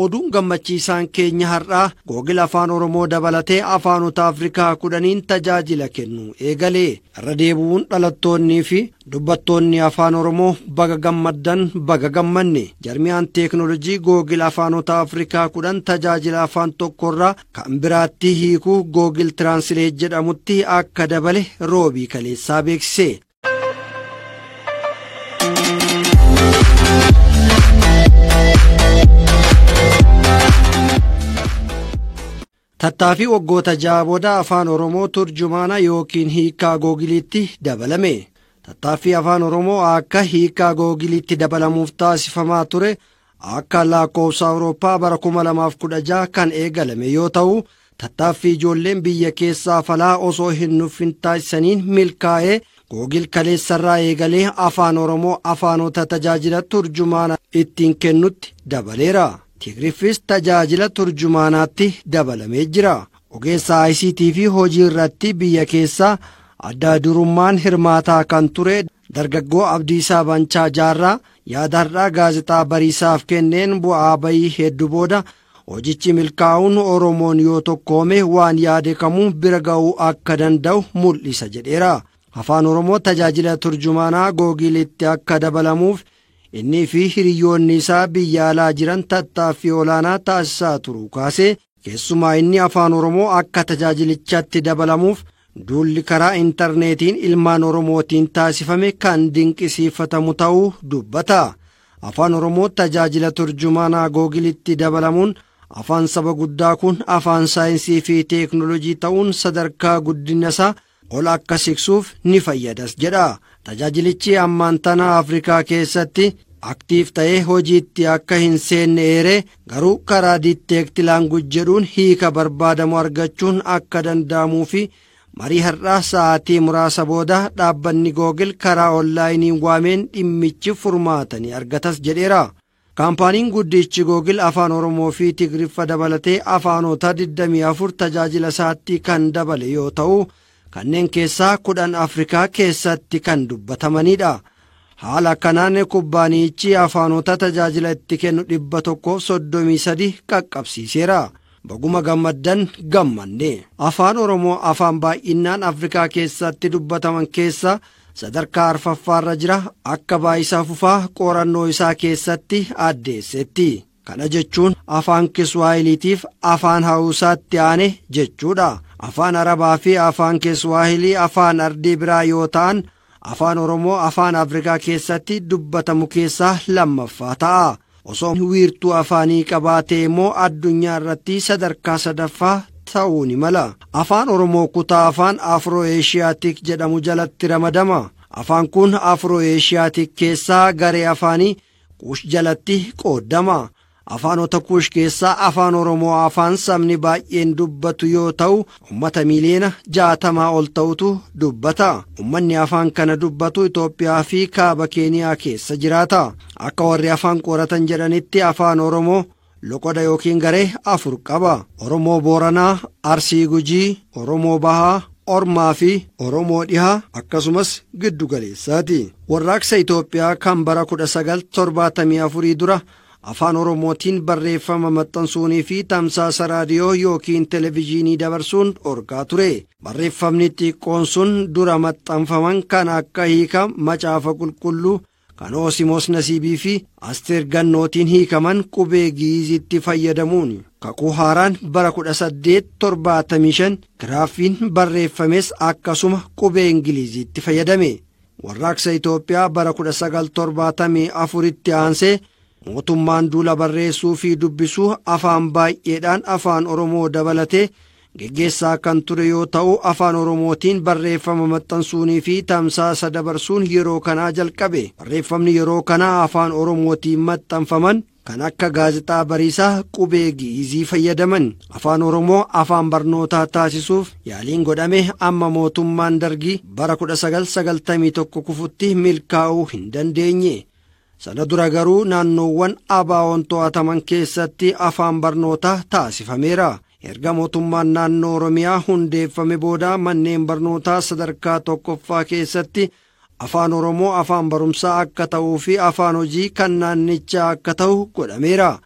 Oduun gammachiisaan keenya har'aa Googil Afaan Oromoo dabalatee afaanota Afrikaa 10 tajaajila kennu eegalee. Irra deebi'uun dhalattoonnii fi dubbattoonni Afaan Oromoo baga gammaddan baga gammanne. Jarmiyaan teeknoolojii Googil afaanota Afrikaa 10 tajaajila afaan tokkorraa kan biraatti hiikuu Googil Tiraansileet jedhamutti akka dabale roobii kaleessaa beeksise. Tattaaffii waggoota 6 booda Afaan Oromoo turjumaana yookiin hiikaa Googiliitti dabalame. Tattaaffii Afaan Oromoo akka hiikaa Googiliitti dabalamuuf taasifamaa ture akka lakkoofsa Awurooppaa bara 2016 kan eegalame yoo ta'u, tattaaffii ijoolleen biyya keessaa falaa osoo hin nuffin taasisaniin milkaa'ee Googil kaleessarraa eegalee Afaan Oromoo afaanota tajaajila turjumaana ittiin kennutti dabaleera. Tigriffis tajaajila turjumaanaatti dabalamee jira. Ogeessa ICT fi hojii irratti biyya keessaa adda durummaan hirmaataa kan ture dargaggoo Abdiisaa Banchaa Jaarraa yaada har'aa gaazexaa Bariisaaf kenneen bu'aa bayii hedduu booda hojichi milkaa'uun Oromoon yoo tokkoome waan yaade kamuu bira ga'uu akka danda'u mul'isa jedheera. Afaan Oromoo tajaajila turjumaanaa Googilitti akka dabalamuuf inni fi hiriyoonni isaa biyya alaa jiran tattaaffii olaanaa taasisaa turuu kaasee, keessumaa inni Afaan Oromoo akka tajaajilichaatti dabalamuuf duulli karaa intarneetiin ilmaan Oromootiin taasifame kan dinqisiifatamu ta'uu dubbata. Afaan Oromoo tajaajila turjumaanaa Googilitti dabalamuun afaan saba guddaa kun afaan saayinsii fi teeknoolojii ta'uun sadarkaa guddina isaa ol akka siqsuuf ni fayyadas jedha. Tajaajilichi ammaan tana Afrikaa keessatti aktiif ta'ee hojiitti akka hin seenne eeree, garuu karaa diiteekti laanguj jedhuun hiika barbaadamu argachuun akka danda'amuu fi marii har'aa sa'aatii muraasa booda dhaabbanni Googil karaa onlaayiniin waameen dhimmichi furmaata ni argatas jedheera. Kaampaaniin guddichi Googil Afaan Oromoo fi Tigriffa dabalatee afaanota 24 tajaajila isaatti kan dabale yoo ta'u, kanneen keessaa 10 Afrikaa keessatti kan dubbatamanidha. Haala kanaan kubbaaniyichi afaanota tajaajila itti kennu 133 qaqqabsiiseera. Baguma gammaddan gammanne. Afaan Oromoo afaan baay'inaan Afrikaa keessatti dubbataman keessaa sadarkaa arfaffaarra jira akka Baayisaa Fufaa qorannoo isaa keessatti addeessetti. Kana jechuun afaan Kiswaahiliitiif afaan Hawusaatti aane jechuudha. Afaan Arabaa fi afaan Kiswaahilii afaan ardii biraa yoo ta'an, Afaan Oromoo afaan Afrikaa keessatti dubbatamu keessaa lammaffaa ta'a. Osoo wiirtuu afaanii qabaatee immoo addunyaa irratti sadarkaa sadaffaa ta'uu ni mala. Afaan Oromoo kutaa afaan Afroo-Eeshiyaatik jedhamu jalatti ramadama. Afaan kun Afroo-Eeshiyaatik keessaa garee afaanii Kuush jalatti qoodama. Afaanota Kuush keessaa Afaan Oromoo afaan sabni baay'een dubbatu yoo ta'u, uummata miiliyoona 60 ol ta'utu dubbata. Uummanni afaan kana dubbatu Itoophiyaa fi kaaba Keeniyaa keessa jiraata. Akka warri afaan qoratan jedhanitti Afaan Oromoo loqoda yookiin garee 4 qaba. Oromoo Booranaa, Arsii Gujii, Oromoo Bahaa, Ormaa fi Oromoo Dhihaa akkasumas giddu galeessaati. Warraaqsa Itoophiyaa kan bara 1974 dura Afaan Oromootiin barreeffama maxxansuunii fi tamsaasa raadiyoo yookiin televezyiinii dabarsuun dhorkaa ture. Barreeffamni xiqqoon sun dura maxxanfaman kan akka hiika Macaafa Qulqulluu kan Osimos Nasiibii fi Asteer Gannootiin hiikaman qubee Giizitti fayyadamuun. Kakuu haaraan bara 1875 giraafiin barreeffames akkasuma qubee Ingiliziitti fayyadame. Warraaqsa Itoophiyaa bara 1974tti aansee mootummaan duula barreessuu fi dubbisuu afaan baay'eedhaan Afaan Oromoo dabalatee geggeessaa kan ture yoo ta'u, Afaan Oromootiin barreeffama maxxansuunii fi tamsaasa dabarsuun yeroo kanaa jalqabe. Barreeffamni yeroo kanaa Afaan Oromootiin maxxanfaman kan akka gaazexaa Bariisaa qubee Gi'izii fayyadaman. Afaan Oromoo afaan barnootaa taasisuuf yaaliin godhame amma mootummaan Dargii bara 1991 kufutti milkaa'uu hin dandeenye. Sana dura garuu naannoowwan ABO'n to'ataman keessatti afaan barnootaa taasifameera. Erga mootummaan naannoo Oromiyaa hundeeffame booda manneen barnootaa sadarkaa tokkoffaa keessatti Afaan Oromoo afaan barumsaa akka ta'uu fi afaan hojii kan naannichaa akka ta'u godhameera.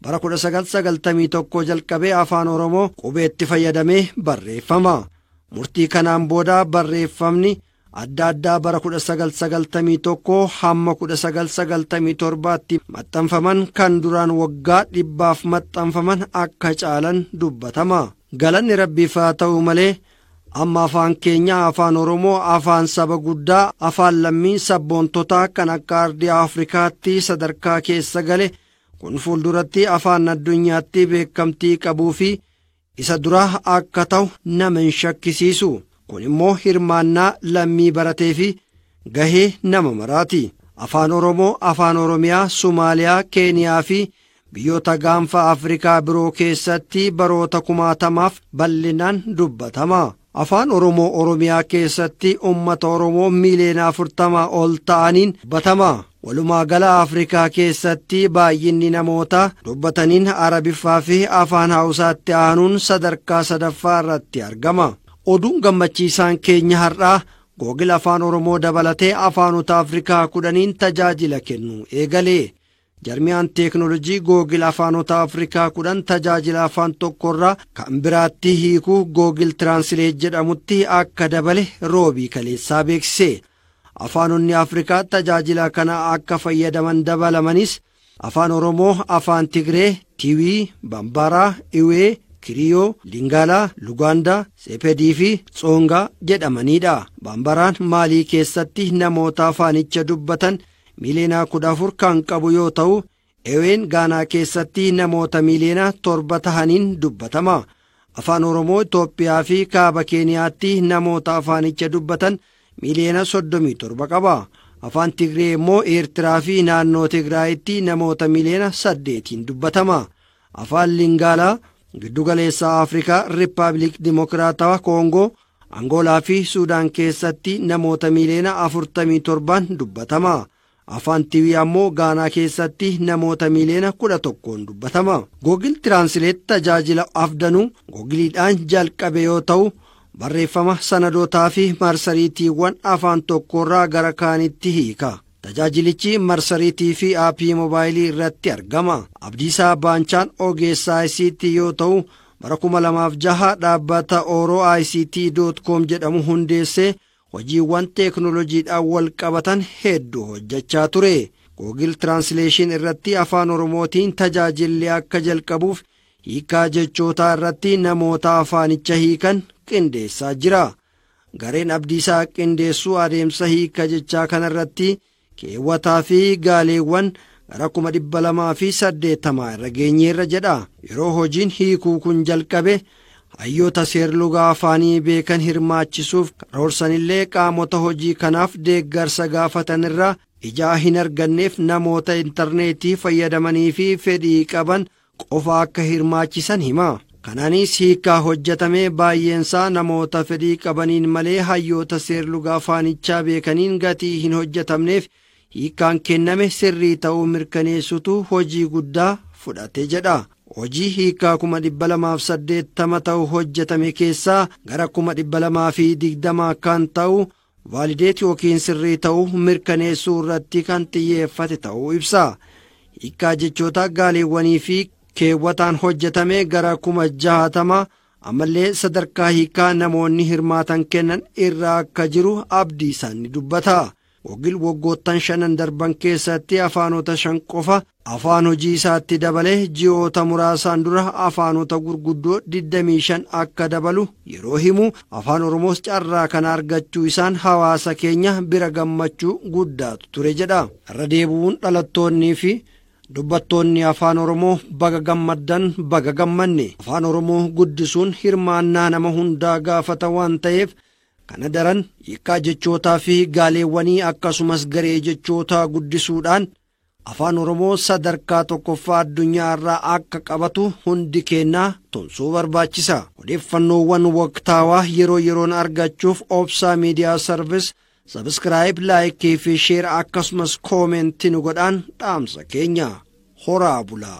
Bara 1991 jalqabee Afaan Oromoo qubeetti fayyadamee barreeffama. Murtii kanaan booda barreeffamni adda addaa bara 1991 hamma 1997tti maxxanfaman kan duraan waggaa 100f maxxanfaman akka caalan dubbatama. Galanni Rabbiif haa ta'u malee amma afaan keenya Afaan Oromoo afaan saba guddaa, afaan lammii sabboontotaa kan akka ardii Afrikaatti sadarkaa keessa gale kun fuulduratti afaan addunyaatti beekamtii qabuu fi isa dura akka ta'u nama hin shakkisiisu. Kun immoo hirmaannaa lammii baratee fi gahee nama maraati. Afaan Oromoo afaan Oromiyaa, Somaaliyaa, Keeniyaa fi biyyoota gaanfa Afrikaa biroo keessatti baroota kumaatamaaf bal'inaan dubbatama. Afaan Oromoo Oromiyaa keessatti uummata Oromoo miiliyoona 40 ol ta'aniin dubbatama. Walumaa gala Afrikaa keessatti baay'inni namoota dubbataniin Arabiffaa fi afaan Hawusaatti aanuun sadarkaa sadaffaa irratti argama. Oduun gammachiisaan keenya har'aa Googil Afaan Oromoo dabalatee afaanota Afrikaa 10 tajaajila kennu eegale. Jarmiyaan teeknoolojii Googil afaanota Afrikaa 10 tajaajila afaan tokkorraa kan biraatti hiikuu Googil Tiraansileet jedhamutti akka dabale roobii kaleessaa beeksise. Afaanonni Afrikaa tajaajila kana akka fayyadaman dabalamanis Afaan Oromoo, Afaan Tigree, Tiwii, Bambaraa, Iwee, Kiriyoo, Lingaalaa, Lugaandaa, Sepedii fi Tsoongaa jedhamanidha. Bambaraan Maalii keessatti namoota afaanicha dubbatan miiliyoona 14 kan qabu yoo ta'u, Eween Gaanaa keessatti namoota miiliyoona 7 tahaniin dubbatama. Afaan Oromoo Itoophiyaa fi kaaba Keeniyaatti namoota afaanicha dubbatan miiliyoona 37 qaba. Afaan Tigree immoo Eertiraa fi naannoo Tigraayitti namoota miiliyoona 8 dubbatama. Afaan Lingaalaa Giddugaleessa Afrikaa, Riippaabilik Dimokiraatawaa Koongoo, Angoolaa fi Suudaan keessatti namoota miiliyoona 47 dubbatama. Afaan Tiwii ammoo Gaanaa keessatti namoota miiliyoona 11 dubbatama. Googil Tiraansileet tajaajila afdanuu Googiliidhaan jalqabe yoo ta'u, barreeffama sanadootaa fi marsariitiiwwan afaan tokkorraa gara kaanitti hiika. Tajaajilichi marsariitii fi aappii moobaayilii irratti argama. Abdiisaa Baanchaan ogeessa ICT yoo ta'u, bara 2006 dhaabbata Oro ICT.com jedhamu hundeessee hojiiwwan teeknooloojiidhaan wal qabatan hedduu hojjechaa ture. Google Translation irratti Afaan Oromootiin tajaajilli akka jalqabuuf hiikaa jechootaa irratti namoota afaanicha hiikan qindeessaa jira. Gareen Abdiisaa qindeessuu adeemsa hiika jechaa kanarratti keewwataa fi gaaleewwan gara 280,000 irra geenyeerra jedha. Yeroo hojiin hiikuu kun jalqabe hayyoota seerlugaa afaanii beekan hirmaachisuuf karoorsanillee qaamota hojii kanaaf deeggarsa gaafatan irraa ijaa hin arganneef namoota intarneetii fayyadamanii fi fedhii qaban qofa akka hirmaachisan hima. Kanaanis hiikaa hojjetame baay'eensaa namoota fedhii qabaniin malee hayyoota seerlugaa afaanichaa beekaniin gatii hin hojjetamneef hiikaan kenname sirrii ta'uu mirkaneessutu hojii guddaa fudhate jedha. Hojii hiikaa 280,000 ta'u hojjetame keessaa gara 220,000 kan ta'u vaalideet yookiin sirrii ta'uu mirkaneessuu irratti kan xiyyeeffate ta'uu ibsa. Hiikaa jechoota gaaleewwanii fi keewwataan hojjetame gara 60,000 ammallee sadarkaa hiikaa namoonni hirmaatan kennan irra akka jiru Abdiisaan ni dubbata. Googil waggoottan 5 darban keessatti afaanota 5 qofa afaan hojii isaatti dabalee ji'oota muraasaan dura afaanota gurguddoo 25 akka dabalu yeroo himu Afaan Oromoos carraa kana argachuu isaan hawaasa keenya bira gammachuu guddaatu ture jedha. Irra deebi'uun dhalattoonnii fi dubbattoonni Afaan Oromoo baga gammaddan baga gammanne. Afaan Oromoo guddisuun hirmaannaa nama hundaa gaafata waan ta'eef kana daran hiikaa jechootaa fi gaaleewwanii akkasumas garee jechootaa guddisuudhaan Afaan Oromoo sadarkaa tokkoffaa addunyaa irraa akka qabatu hundi keenyaa tumsuu barbaachisa. Odeeffannoowwan waqtaawaa yeroo yeroon argachuuf Obsaa Miidiyaa Sarviis sabskiraayib, laayikii fi sheer akkasumas koomentii nu godhaan dhaamsa keenya. Horaa bulaa.